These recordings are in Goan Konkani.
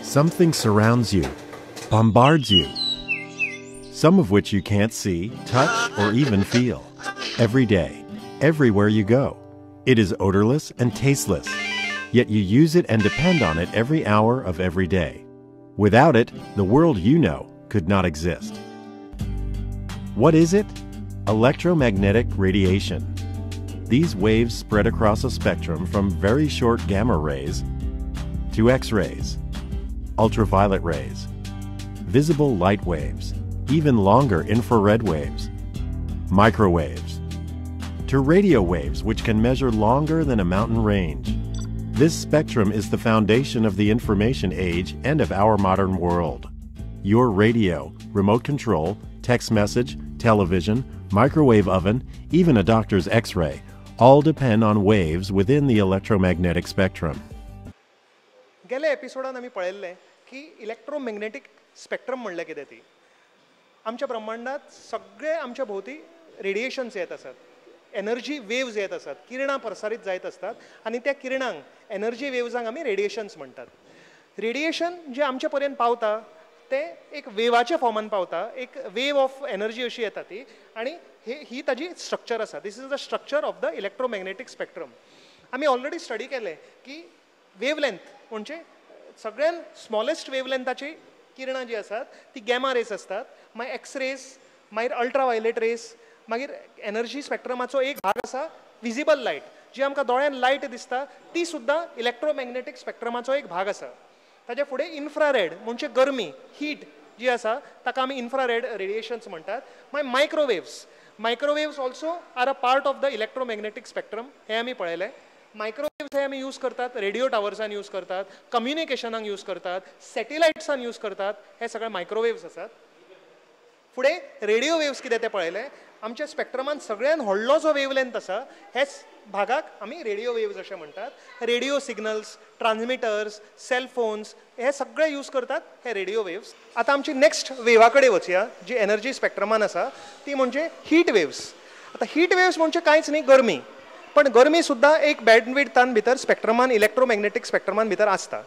Something surrounds you, bombards you, some of which you can't see, touch, or even feel. Every day, everywhere you go. It is odorless and tasteless, yet you use it and depend on it every hour of every day. Without it, the world you know could not exist. What is it? Electromagnetic radiation. These waves spread across a spectrum from very short gamma rays to X-rays, ultraviolet rays, visible light waves, even longer infrared waves, microwaves, to radio waves which can measure longer than a mountain range. This spectrum is the foundation of the information age and of our modern world. Your radio, remote control, text message, television, microwave oven, even a doctor's x-ray, all depend on waves within the electromagnetic spectrum. गेल्या एपिसोडान आमी पळयल्लें की इलेक्ट्रोमॅग्नेटीक स्पेक्ट्रम म्हणलें कितें ती. आमच्या ब्रह्मांडात सगळे आमच्या भोंवती रेडिएशन्स येत आसात, एनर्जी वेव्ज येत आसात, किरणां प्रसारीत जायत आसतात आनी त्या किरणांक एनर्जी वेव्जांक आमी रेडिएशन्स म्हणटात. रेडिएशन जें आमच्या पर्यंत पावता तें एक वेवाच्या फॉर्मान पावता, एक वेव ऑफ एनर्जी अशी येता ती, आनी ही ताजी स्ट्रक्चर आसा. This is the structure of the electromagnetic spectrum. आमी ऑलरेडी स्टडी केलें की वेवलेंथ म्हणजे सगळ्यान स्मॉलेस्ट वेवलेंथाची किरणां जी आसात ती गॅमा रेस आसतात, मागीर एक्स रेस, मागीर अल्ट्रावायलेट रेस, मागीर एनर्जी स्पेक्ट्रमाचो एक भाग आसा विजिबल लायट, जी आमकां दोळ्यान लायट दिसता ती सुद्दां इलेक्ट्रोमॅग्नेटीक स्पेक्ट्रमाचो एक भाग आसा. ताच्या फुडें इन्फ्रारेड म्हणजे गरमी, हीट जी आसा ताका आमी इन्फ्रारेड रेडिएशन्स म्हणटात. मागीर microwaves, microwaves also are a part of the electromagnetic spectrum हें आमी पळयलें. मायक्रोवेव्स हे आमी यूज करतात, रेडिओ टावर्सान यूज करतात, कम्युनिकेशनाक यूज करतात, सॅटेलायट्सान यूज करतात, हे सगळे मायक्रोवेव्स आसात. फुडें रेडिओ वेव्स कितें तें पळयलें. आमच्या स्पेक्ट्रमान सगळ्यान व्हडलो जो वेवलेंथ आसा हेच भागाक आमी रेडिओ वेव्स अशें म्हणटात. Radio signals, transmitters, cell phones हे सगळे यूज करतात हे रेडिओ वेव्स. आतां आमची नेक्स्ट वेवा कडेन वचया जी एनर्जी स्पेक्ट्रमान आसा ती म्हणजे हीट वेव्स. आतां हीट वेव्स म्हणजे कांयच न्ही, गरमी. पण गरमी सुद्दां एक बँडविड्थान भितर स्पेक्ट्रमान, इलेक्ट्रोमॅग्नेटीक स्पेक्ट्रमान भितर आसता.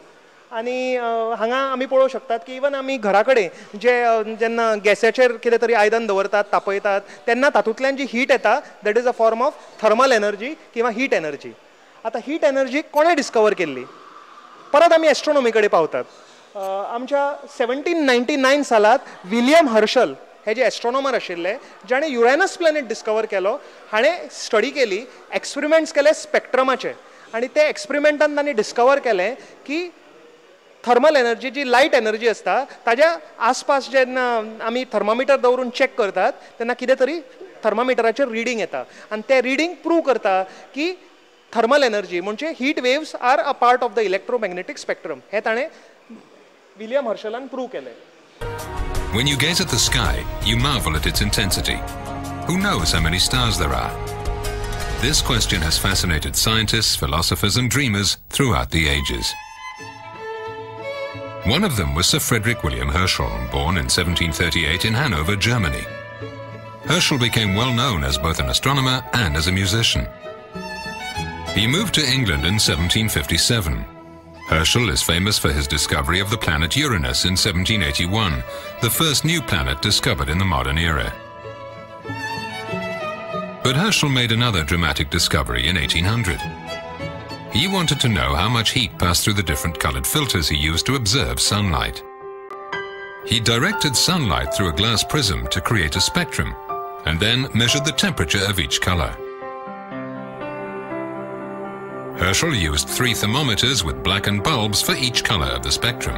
आनी हांगा आमी पळोवंक शकतात की इवन आमी घरा कडेन जे जेन्ना गॅसाचेर कितें तरी आयदन दवरतात, तापयतात, तेन्ना तातूंतल्यान जी हीट येता that is a form of thermal energy किंवा हीट एनर्जी. आतां हीट एनर्जी कोणें डिस्कवर केल्ली? परत आमी एस्ट्रोनॉमी कडेन पावतात. आमच्या 1799 सालांत विलियम हर्शल हे जे एस्ट्रोनॉमर आशिल्ले जाणें युरेनस प्लॅनेट डिस्कवर केलो, हाणें स्टडी केली, एक्सपेरिमेंट्स केले स्पेक्ट्रमाचे, आनी ते एक्सपेरिमेंटान तांणी डिस्कवर केलें की थर्मल एनर्जी जी लायट एनर्जी आसता ताज्या आसपास जेन्ना आमी थर्मामिटर दवरून चॅक करतात तेन्ना कितें तरी थर्मामिटराचेर रिडींग येता आनी तें रिडींग प्रूव करता की थर्मल एनर्जी म्हणजे heat waves are a part of the electromagnetic spectrum. हें ताणें विलियम हर्शलान प्रूव केलें. When you gaze at the sky, you marvel at its intensity. Who knows how many stars there are? This question has fascinated scientists, philosophers and dreamers throughout the ages. One of them was Sir Frederick William Herschel, born in 1738 in Hanover, Germany. Herschel became well known as both an astronomer and as a musician. He moved to England in 1757. Herschel is famous for his discovery of the planet Uranus in 1781, the first new planet discovered in the modern era. But Herschel made another dramatic discovery in 1800. He wanted to know how much heat passed through the different colored filters he used to observe sunlight. He directed sunlight through a glass prism to create a spectrum, and then measured the temperature of each color. Herschel used 3 thermometers with blackened bulbs for each color of the spectrum.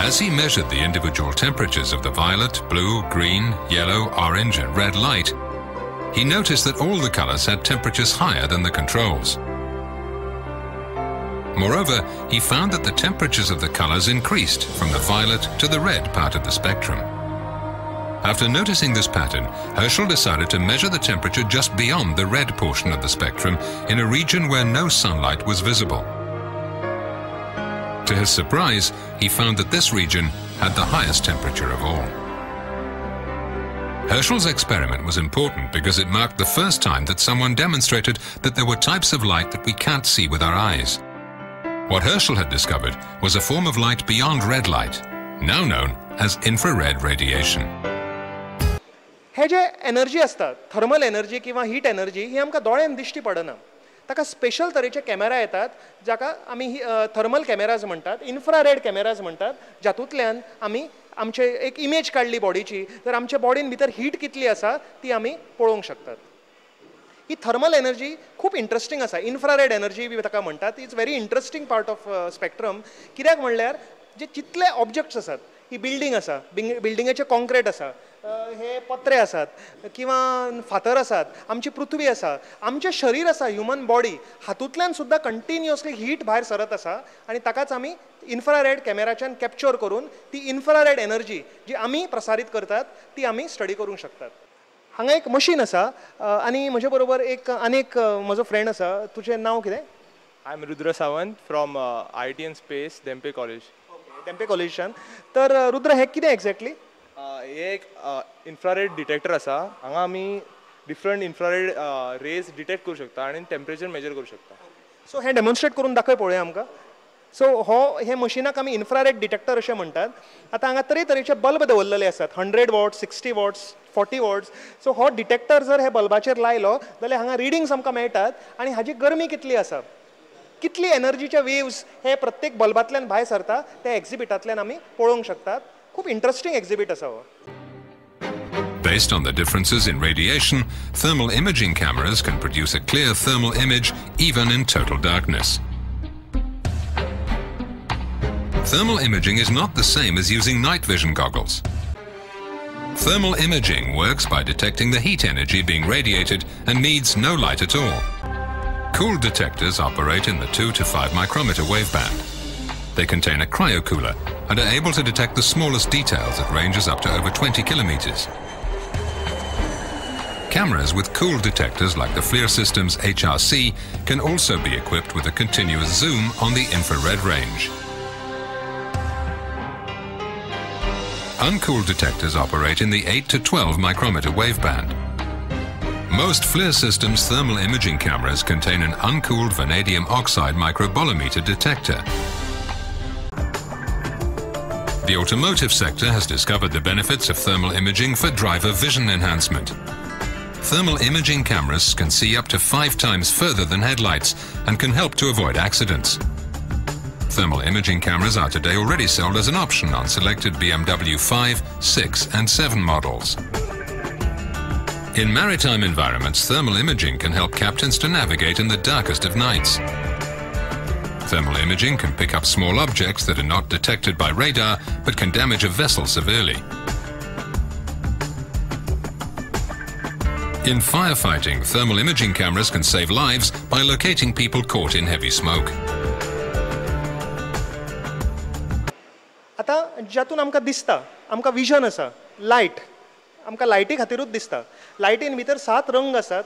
As he measured the individual temperatures of the violet, blue, green, yellow, orange and red light, he noticed that all the colors had temperatures higher than the controls. Moreover, he found that the temperatures of the colors increased from the violet to the red part of the spectrum. After noticing this pattern, Herschel decided to measure the temperature just beyond the red portion of the spectrum in a region where no sunlight was visible. To his surprise, he found that this region had the highest temperature of all. Herschel's experiment was important because it marked the first time that someone demonstrated that there were types of light that we can't see with our eyes. What Herschel had discovered was a form of light beyond red light, now known as infrared radiation. हे जे एनर्जी आसता, थर्मल एनर्जी किंवा हीट एनर्जी, ही आमकां दोळ्यान दिश्टी पडना. ताका स्पेशल तरेचे कॅमेरा येतात जाका आमी थर्मल कॅमेराज म्हणटात, इन्फ्रारेड कॅमेराज म्हणटात, जातूंतल्यान आमी आमचे एक इमेज काडली बॉडीची तर आमच्या बॉडीन भितर हीट कितली आसा ती आमी पळोवंक शकतात. ही थर्मल एनर्जी खूब इंट्रस्टींग आसा. इन्फ्रारेड एनर्जी बी ताका म्हणटात. It's very interesting part of spectrum. कित्याक म्हणल्यार जे जितले ऑब्जेक्ट्स आसात, ही बिल्डींग आसा, बिल्डिंगेचे कॉन्क्रीट आसा, हे पत्रे आसात किंवा फातर आसात, आमची पृथ्वी आसा, आमचें शरीर आसा, ह्युमन बॉडी, हातूंतल्यान सुद्दां कंटिन्युअसली हीट भायर सरत आसा आनी ताकाच आमी इन्फ्रारेड कॅमेराच्यान कॅप्चर करून ती इन्फ्रारेड एनर्जी जी आमी प्रसारीत करतात ती आमी स्टडी करूंक शकतात. हांगा एक मशीन आसा आनी म्हजे बरोबर एक आनीक म्हजो फ्रेंड आसा. तुजें नांव कितें? I am Rudra Sawant from IIT and Space, Dhempe College. Dhempe कॉलेजान. तर रुद्र, हें कितें एक्झॅक्टली? हे एक इन्फ्रारेड डिटेक्टर आसा. हांगा आमी डिफरंट इन्फ्रारेड रेज डिटेक्ट करूं शकता आनी टेम्परेचर मेजर करूं शकता. सो हें डेमॉन्स्ट्रेट करून दाखय पळोवया आमकां. सो हो हे मशिनाक आमी इन्फ्रारेड डिटेक्टर अशें म्हणटात. आतां हांगा तरेतरेचे बल्ब दवरलेले आसात, 100 वॉट्स, 60 वॉट्स, 40 वॉट्स. सो हो डिटेक्टर जर हे बल्बाचेर लायलो जाल्यार हांगा रिडिंग्स आमकां मेळटात आनी हाजी गरमी कितली आसा, कितली एनर्जीचे वेव्स हे प्रत्येक बल्बांतल्यान भायर सरता ते एक्झिबिटांतल्यान आमी पळोवंक शकतात. खूब इंट्रस्टींग एक्झिबीट आसा हो. Based on the differences in radiation, thermal imaging cameras can produce a clear thermal image even in total darkness. Thermal imaging is not the same as using night vision goggles. Thermal imaging works by detecting the heat energy being radiated and needs no light at all. Cooled detectors operate in the 2 to 5 micrometer waveband. They contain a cryocooler and are able to detect the smallest details at ranges up to over 20 kilometers. Cameras with cooled detectors like the FLIR Systems HRC can also be equipped with a continuous zoom on the infrared range. Uncooled detectors operate in the 8 to 12 micrometer waveband. Most FLIR Systems thermal imaging cameras contain an uncooled vanadium oxide microbolometer detector. The automotive sector has discovered the benefits of thermal imaging for driver vision enhancement. Thermal imaging cameras can see up to 5 times further than headlights and can help to avoid accidents. Thermal imaging cameras are today already sold as an option on selected BMW 5, 6 and 7 models. In maritime environments, thermal imaging can help captains to navigate in the darkest of nights. Thermal imaging can pick up small objects that are not detected by radar but can damage a vessel severely. In firefighting, thermal imaging cameras can save lives by locating people caught in heavy smoke. आतां जातून आमकां दिसता, आमकां विजन आसा, लायट, आमकां लायटी खातीरूच दिसता. लायटीन भितर 7 रंग आसात,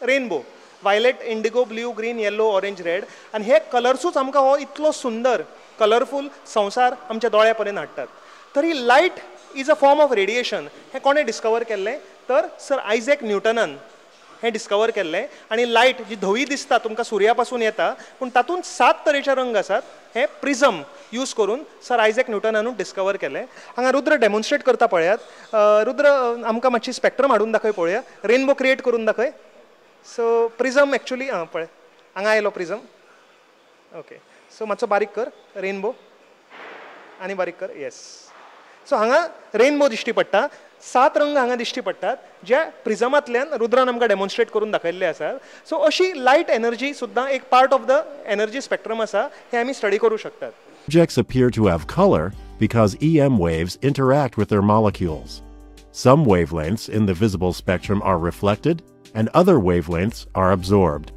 rainbow, violet, indigo, blue, green, yellow, orange, red, आनी हे कलर्सूच आमकां हो इतलो सुंदर कलरफूल संवसार आमच्या दोळ्या पर्यंत हाडटात. तरी light is a form of radiation हें कोणें डिस्कवर केल्लें तर सर आयझॅक न्यूटनान हें डिस्कवर केल्लें. आनी लायट जी धवी दिसता तुमकां सुर्या पासून येता, पूण तातूंत 7 तरेचे रंग आसात, हें प्रिझम यूज करून सर आयझॅक न्यूटनानूच डिस्कवर केलें. हांगा रुद्र डेमॉन्स्ट्रेट करता पळयात. रुद्र आमकां मातशी स्पेक्ट्रम हाडून दाखय पळोवया, रेनबो क्रिएट करून दाखय. सो प्रिझम एक्चुली आं पळय हांगा आयलो प्रिझम. ओके, सो मातसो बारीक कर रेनबो आनी बारीक कर, येस. सो हांगा रेनबो दिश्टी पडटा, 7 रंग हांगा दिश्टी पडटात ज्या प्रिझमांतल्यान रुद्रान आमकां डेमॉन्स्ट्रेट करून दाखयल्ले आसात. सो अशी लायट एनर्जी सुद्दां एक part of the energy spectrum आसा, हें आमी स्टडी करूं शकतात. Objects appear to have color because EM waves interact with their molecules. Some wavelengths in the visible spectrum are reflected and other wavelengths are absorbed.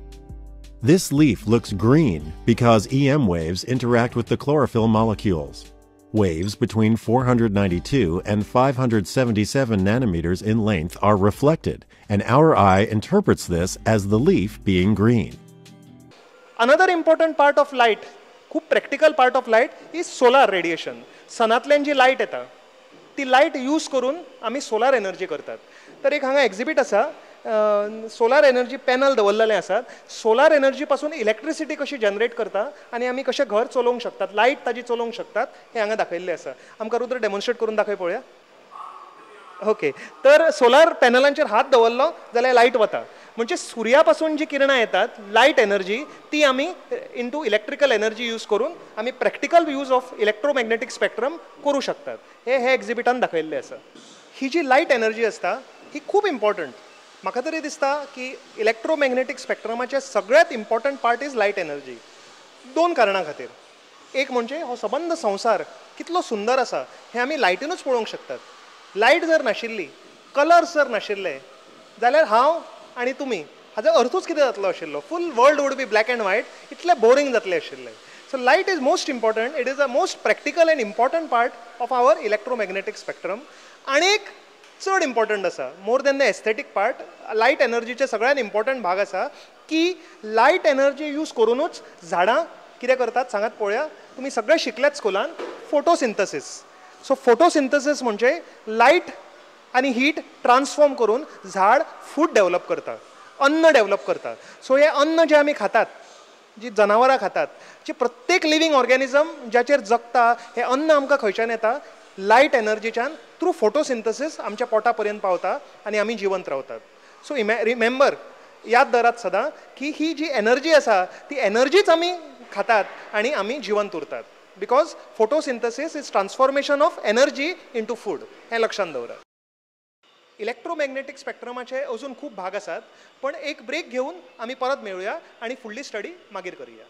This leaf looks green because EM waves interact with the chlorophyll molecules. Waves between 492 and 577 nanometers in length are reflected, and our eye interprets this as the leaf being green. Another important part of light, खूब practical part of light, is solar radiation. सनांतल्यान ji light येता ती लायट यूज करून आमी सोलार एनर्जी करतात. तर एक हांगा एक्झिबीट आसा, सोलार एनर्जी पॅनल दवरलेले आसात. सोलार एनर्जी पासून इलेक्ट्रिसिटी कशी जनरेट करता आनी आमी कशें घर चलोवंक शकतात, लायट ताजी चलोवंक शकतात हें हांगा दाखयल्लें आसा. आमकां रुद्र डेमॉन्स्ट्रेट करून दाखय पळोवया. ओके, तर सोलार पॅनलांचेर हात दवरलो जाल्यार लायट वता. म्हणजे सुर्या पासून जी किरणां येतात लायट एनर्जी ती आमी इंटू इलेक्ट्रिकल एनर्जी यूज करून आमी practical use of electromagnetic spectrum करूं शकतात. हे हे एक्झिबिटान दाखयल्लें आसा. ही जी लायट एनर्जी आसता ही खूब इम्पॉर्टंट. म्हाका तरी दिसता की इलेक्ट्रोमॅग्नेटीक स्पेक्ट्रमाचे सगळ्यांत important part is light energy. दोन कारणां खातीर. एक म्हणजे हो सबंद संवसार कितलो सुंदर आसा हें आमी लायटीनूच पळोवंक शकतात. लायट जर नाशिल्ली, कलर्स जर नाशिल्ले जाल्यार हांव आनी तुमी हाजो अर्थूच कितें जातलो आशिल्लो? Full world would be black and white, इतलें बोरींग जातलें आशिल्लें. So light is most important. It is a most practical and important part of our electromagnetic spectrum. आनी एक चड इम्पॉर्टंट आसा, more than the aesthetic part, light एनर्जीचे सगळ्यात इम्पॉर्टंट भाग आसा की लायट एनर्जी यूज करूनूच झाडां कितें करतात सांगात पळोवया. तुमी सगळे शिकल्यात स्कुलान फोटोसिंथसीस. सो फोटोसिंथसीस म्हणजे लायट आनी हीट ट्रान्सफॉर्म करून झाड फूड डेवलप करता, अन्न डेवलप करता. सो हें अन्न जें आमी खातात, जी जनावरां खातात, जी प्रत्येक लिवींग ऑर्गेनिजम ज्याचेर जगता, हें अन्न आमकां खंयच्यान येता? लायट एनर्जीच्यान थ्रू फोटोसिंथसीस आमच्या पोटा पर्यंत पावता आनी आमी जिवंत रावतात. सो रिमेंबर, याद धरात सदां की ही जी एनर्जी आसा ती एनर्जीच आमी खातात आनी आमी जिवंत उरतात. Because photosynthesis is transformation of energy into food. हें लक्षांत दवरात. इलेक्ट्रोमॅग्नेटीक स्पेक्ट्रमाचे अजून खूब भाग आसात, पण एक ब्रेक घेवन आमी परत मेळुया आनी फुडली स्टडी मागीर करूया.